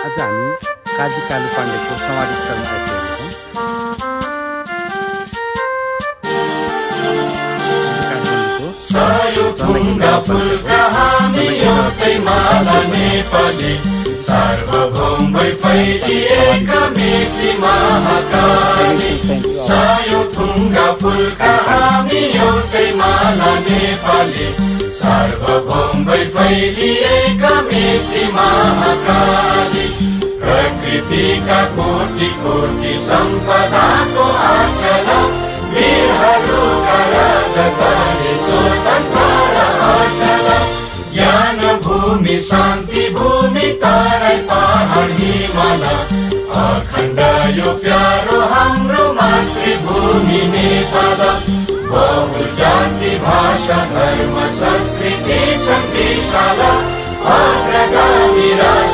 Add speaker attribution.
Speaker 1: आज हामी काजी कालु पाण्डेको समाधि स्थलमा आइपुगेका छौँ।
Speaker 2: सायो थुङ्गा फुलका हामी एउटै माला नेपाली, सार्वभौम भई फैलिएका मेची महाकाली। सायो थुङ्गा फुलका हामी एउटै माला नेपाली, सार्वभौम भई फैलिएका मेची महाकाली। प्रकृतिका कोटि कोटि सम्पदाको आचल, वीरहरूका रगतले स्वतन्त्र र अचल। ज्ञान भूमि शान्ति भूमि तराई पहाड हिमाल, अखण्ड यो प्यारो हाम्रो मातृभूमि नेपाल। बहु जाति भाषा धर्म संस्कृति छन् विशाल, अग्रगामी राष्ट्र